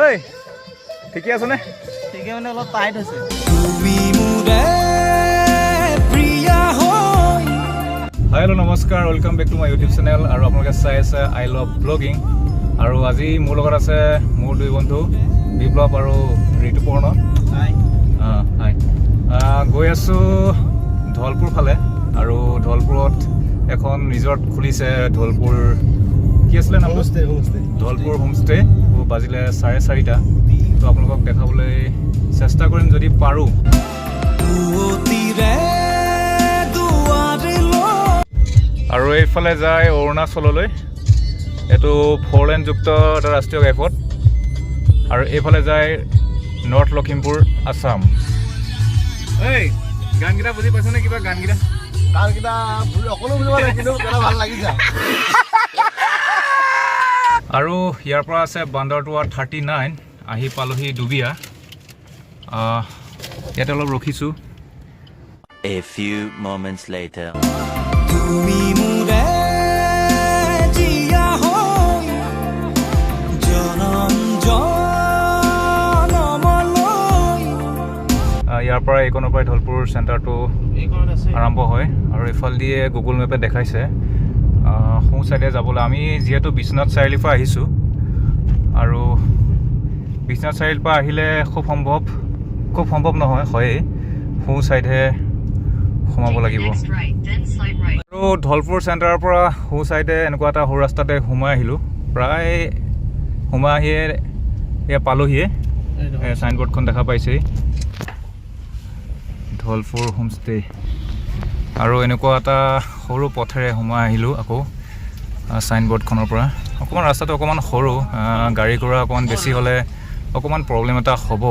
ঐ, ঠিকে আছেনে? ঠিকে, মানে অলপ টাইট হৈছে। তুমি মোৰে প্ৰিয়া হৈ। হাই, হেল্ল', নমস্কাৰ, welcome back to my YouTube channel আৰু আপোনালোকে চাই আছে I love blogging. আৰু আজি মোৰ লগত আছে মোৰ দুই বন্ধু বিপ্লৱ আৰু ঋতুপৰ্ণ। হাই। হাই। গৈ আছোঁ ধলপুৰ ফালে আৰু ধলপুৰত এখন ৰিজৰ্ট খুলিছে। ধলপুৰ কি আছিলে নামটো? Homestay, homestay. Dhalpur homestay. বাজিলে 4:30। তো আপোনালোকক দেখাবলৈ চেষ্টা কৰিম যদি পাৰোঁ। পুৱতিৰে দুৱাৰ লৈ আৰু এইফালে যায় অৰুণাচললৈ। এইটো ফ'ৰ লেনযুক্ত এটা ৰাষ্ট্ৰীয় ঘাইপথ আৰু এইফালে যায় নৰ্থ লখিমপুৰ, আছাম। এই গানকেইটা বুজি পাইছনে কিবা গানকেইটা? গানকেইটা অকণো বুজিব নাই, কিন্তু কেইটা ভাল লাগিছে। আৰু ইয়াৰ পৰা আছে বান্দৰদোৱা 39। আহি পালোহি ডুবিয়া। ইয়াতে অলপ ৰখিছোঁ। A few moments later. তুমি মোৰে জীয়া হৈ জনম জনমলৈ। ইয়াৰ পৰা এইকণৰ পৰাই ধলপুৰ চেণ্টাৰটো এইখনত আছে। আৰম্ভ হয় আৰু এইফালেদিয়ে গুগল মেপে দেখাইছে সোঁ চাইডে যাবলৈ। আমি যিহেতু বিশ্বনাথ চাৰিআলিৰ পৰা আহিছোঁ আৰু বিশ্বনাথ চাৰিআলিৰ পৰা আহিলে খুব সম্ভৱ, খুব সম্ভৱ নহয়, হয়েই, সোঁ চাইডে সোমাব লাগিব। Next right, then slight right. আৰু ধলপুৰ চেণ্টাৰৰ পৰা সোঁ চাইডে এনেকুৱা এটা সৰু ৰাস্তাতে সোমাই আহিলোঁ। প্ৰায় সোমাই আহিয়ে এয়া পালোহিয়ে। চাইনবৰ্ডখন দেখা পাইছেই, ধলপুৰ হোমষ্টে। আৰু এনেকুৱা এটা সৰু পথেৰে সোমাই আহিলোঁ আকৌ। চাইনবৰ্ডখনৰ পৰা অকণমান ৰাস্তাটো অকণমান সৰু। গাড়ী ঘোঁৰা অকণমান বেছি হ'লে অকণমান প্ৰব্লেম এটা হ'ব।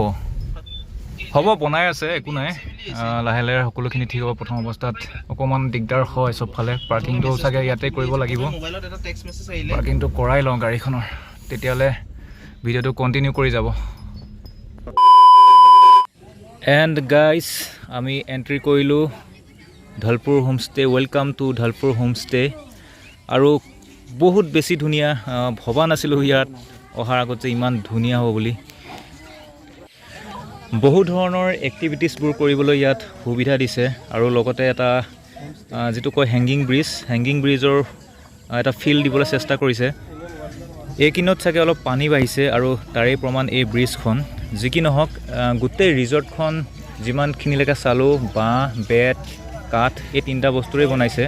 হ'ব, বনাই আছে, একো নাই। লাহে লাহে সকলোখিনি ঠিক হ'ব। প্ৰথম অৱস্থাত অকণমান দিগদাৰ হয় চবফালে। পাৰ্কিংটো চাগে ইয়াতে কৰিব লাগিব। মোবাইলত এটা টেক্সট মেছেজ আহিলে। পাৰ্কিংটো কৰাই লওঁ গাড়ীখনৰ, তেতিয়াহ'লে ভিডিঅ'টো কণ্টিনিউ কৰি যাব। এণ্ড গাইজ, আমি এণ্ট্ৰি কৰিলোঁ Dhalpur homestay. Welcome to Dhalpur Homestay. আৰু বহুত বেছি ধুনীয়া। ভবা নাছিলোঁ ইয়াত অহাৰ আগত যে ইমান ধুনীয়া হ'ব বুলি। বহু ধৰণৰ এক্টিভিটিছবোৰ কৰিবলৈ ইয়াত সুবিধা দিছে আৰু লগতে এটা যিটো কয় হেংগিং ব্ৰিজ, হেংগিং ব্ৰিজৰ এটা ফিল দিবলৈ চেষ্টা কৰিছে। এইকিনত চাগে অলপ পানী বাঢ়িছে আৰু তাৰেই প্ৰমাণ এই ব্ৰিজখন। যি কি নহওক, গোটেই ৰিজৰ্টখন যিমানখিনিলৈকে চালোঁ, বাঁহ, বেত, কাঠ এই তিনিটা বস্তুৰেই বনাইছে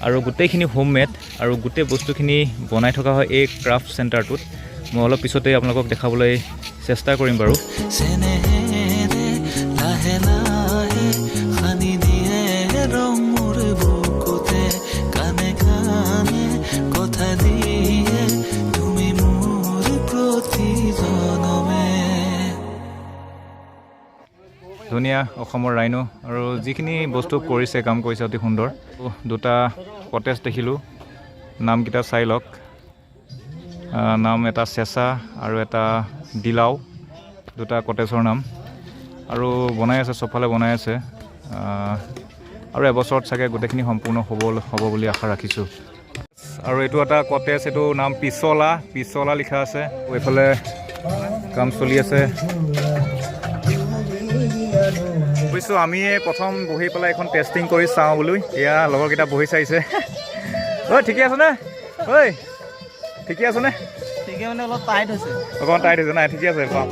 আৰু গোটেইখিনি হোমমেড আৰু গোটেই বস্তুখিনি বনাই থকা হয় এই ক্ৰাফ্ট চেণ্টাৰটোত। মই অলপ পিছতেই আপোনালোকক দেখাবলৈ চেষ্টা কৰিম বাৰু। চেনেহেৰে লাহে লাহে সানি দিয়ে ৰং মোৰ বুকুতে, কাণে কাণে কথা দিয়ে তুমি মোৰ প্ৰতি জনমে। ধুনীয়া অসমৰ ৰাইনো আৰু যিখিনি বস্তু কৰিছে, কাম কৰিছে, অতি সুন্দৰ। দুটা কটেজ দেখিলোঁ, নামকেইটা চাই লওক। নাম এটা চেঁচা আৰু এটা দিলাও, দুটা কটেজৰ নাম। আৰু বনাই আছে, চবফালে বনাই আছে। আৰু এবছৰত চাগে গোটেইখিনি সম্পূৰ্ণ হ'ব হ'ব বুলি আশা ৰাখিছোঁ। আৰু এইটো এটা কটেজ, এইটো নাম পিছলা, পিছলা লিখা আছে। এইফালে কাম চলি আছে। বুজিছোঁ, আমি প্ৰথম বহি পেলাই এখন টেষ্টিং কৰি চাওঁ বোলো। এয়া লগৰকেইটা বহি চাইছে। ঐ, ঠিকে আছেনে? ঐ, ঠিকে আছেনে? ঠিকে, মানে অলপ টাইট হৈছে। অকণমান টাইট হৈছে। নাই, ঠিকে আছে, পাম।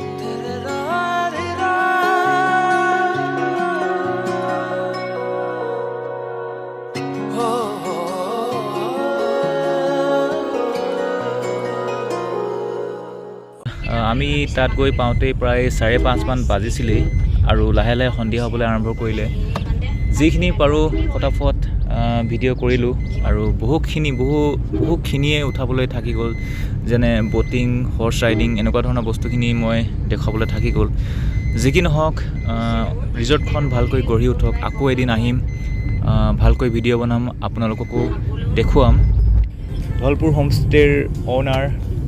আমি তাত গৈ পাওঁতেই প্ৰায় 5:30মান বাজিছিলেই আৰু লাহে লাহে সন্ধিয়া হ'বলৈ আৰম্ভ কৰিলে। যিখিনি পাৰোঁ ফটাফট ভিডিঅ' কৰিলোঁ আৰু বহুখিনি বহুখিনিয়ে উঠাবলৈ থাকি গ'ল, যেনে ব'টিং, হৰ্চ ৰাইডিং, এনেকুৱা ধৰণৰ বস্তুখিনি মই দেখুৱাবলৈ থাকি গ'ল। যি কি নহওক, ৰিজৰ্টখন ভালকৈ গঢ়ি উঠক, আকৌ এদিন আহিম, ভালকৈ ভিডিঅ' বনাম, আপোনালোককো দেখুৱাম। ধলপুৰ হোমষ্টেৰ অ'নাৰ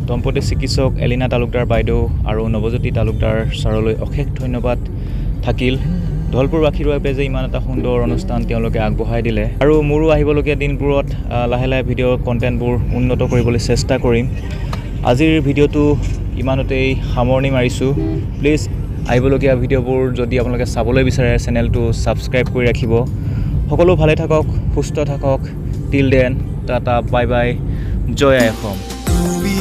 দম্পতী চিকিৎসক এলিনা তালুকদাৰ বাইদেউ আৰু নৱজ্যোতি তালুকদাৰ ছাৰলৈ অশেষ ধন্যবাদ থাকিল, ধলপুৰবাসীৰ বাবে যে ইমান এটা সুন্দৰ অনুষ্ঠান তেওঁলোকে আগবঢ়াই দিলে। আৰু মোৰো আহিবলগীয়া দিনবোৰত লাহে লাহে ভিডিঅ' কণ্টেণ্টবোৰ উন্নত কৰিবলৈ চেষ্টা কৰিম। আজিৰ ভিডিঅ'টো ইমানতেই সামৰণি মাৰিছোঁ। প্লিজ আহিবলগীয়া ভিডিঅ'বোৰ যদি আপোনালোকে চাবলৈ বিচাৰে, চেনেলটো ছাবস্ক্ৰাইব কৰি ৰাখিব। সকলো ভালে থাকক, সুস্থ থাকক। Till then, tata, bye bye, Joy I Assam. তুমি